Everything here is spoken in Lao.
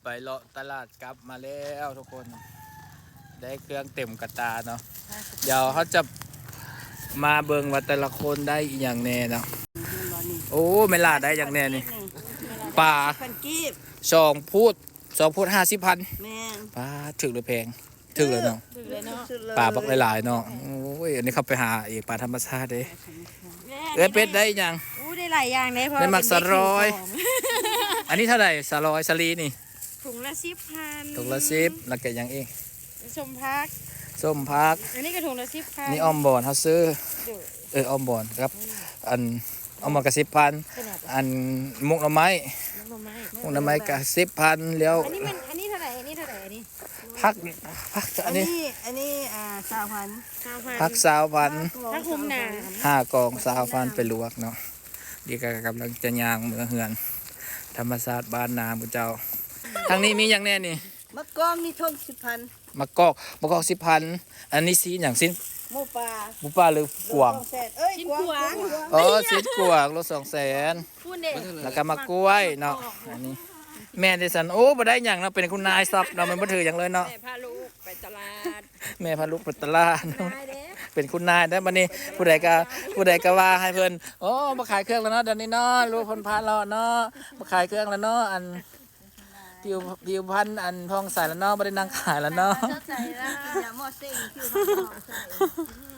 ໄປເລາະຕະຫຼາດກັບມາແລ້ວທຸກຄົນ ໄດ້ເຄື່ອງເຕັມກະຕ່າເນາະ. ດຽວເຮົາຈະມາເບິ່ງວ່າແຕ່ລະຄົນໄດ້ອີ່ຫຍັງແດ່ເນາະ. ໂອ້ ແມ່ຫຼ້າໄດ້ຫຍັງແດ່ນີ້? ປາ ພັນກີບ ສອງພຸດ ສອງພຸດຫ້າສິບພັນ. ແມ່ນ ປາ ຖືກຫຼືແພງ? ຖືກແລ້ວເນາະ ຖືກເລີຍເນາະ ປາບັກຫຼາຍໆເນາະ. ໂອ້ຍ ອັນນີ້ເຂົາໄປຫາເອງ ປາທຳມະຊາດເດ້. ແມ່ນ ເອື້ອຍເປັດໄດ້ຫຍັງ? ໂອ້ ໄດ້ຫຼາຍຢ່າງເດ້ ເພາະວ່າ ໄດ້ໝາກສາລອຍ. ອັນນີ້ເທົ່າໃດ? ສາລອຍສາລີນີ້ ຖົງລະສິບພັນ ຖົງລະສິບ ແລ້ວກະຫຍັງອີກ? ສົ້ມຜັກ ສົ້ມຜັກ ອັນນີ້ກະຖົງລະສິບພັນ. ນີ້ອອມບອນເຮົາຊື້ ໂດຍ ເອີ ອອມບອນກັບ ອັນ ອອມບອນກະສິບພັນ ອັນໝົກໜໍ່ໄມ້ ໝົກໜໍ່ໄມ້ ໝົກໜໍ່ໄມ້ກະສິບພັນແລ້ວ. ອັນນີ້ມັນ ອັນນີ້ເທົ່າໃດ? ອັນນີ້ເທົ່າໃດ? ອັນນີ້ ຜັກ ຜັກ ອັ ອັນ ນນີ້ ນີ້ ອັນນີ້ ອ່າ ຊາວພັນ ຊາວພັນ ຜັກຊາວພັນ ຜັກໂຮມໜາມ ຫ້າກອງຊາວພັນ ໄປລວກເນາະ. ດຽວກະກຳລັງຈະຍ່າງເມືອເຮືອນ ທຳມະຊາດບ້ານນາໝູ່ເຈົ້າ. ທາງນີ້ມີຫຍັງແດ່ນີ້? ໝາກກອກນີ້ຖົງສິບພັນ ໝາກກອກ ໝາກກອກສິບພັນ. ອັນນີ້ຊີ້ນຫຍັງ? ຊີ້ນ ໝູປ່າ ໝູປ່າຫຼືກວາງ? ໂລສອງແສນ ເອີຍ ຊີ້ນກວາງ ກວາງ ກວາງ ອໍ ຊີ້ນກວາງ ໂລສອງແສນ ພຸ້ນເດ້. ແລ້ວກະໝາກກ້ວຍເນາະ ອັນນີ້ ແມ່ນເດຊັ້ນ. ໂອ້ ບໍ່ໄດ້ຫຍັງເນາະ ເປັນຄຸນນາຍຊັອບເນາະ ແມ່ນບໍ່ຖືຫຍັງເລີຍເນາະ. ແມ່ພາລູກໄປຕະຫຼາດ ແມ່ພາລູກໄປຕະຫຼາດ ເປັນຄຸນນາຍເດ້. ບັດນີ້ຜູ້ໃດກະ ຜູ້ໃດກະວ່າໃຫ້ເພິ່ນ ໂອ້ ບໍ່ຂາຍເຄື່ອງແລ້ວເນາະ ດຽວນີ້ເນາະ ລູກເພິ່ນພາເລາະເນາະ ບໍ່ຂາຍເຄື່ອງແລ້ວເນາະ. ອັນ ຜິວ ຜິວພັນອັນຜ່ອງໃສແລ້ວເນາະ ບໍ່ໄດ້ນັ່ງຂາຍແລ້ວເນາະ. ໃສ່ລະ ກິນຢາໝໍ້ເສັງ ຜິວພັນຜ່ອງໃສ.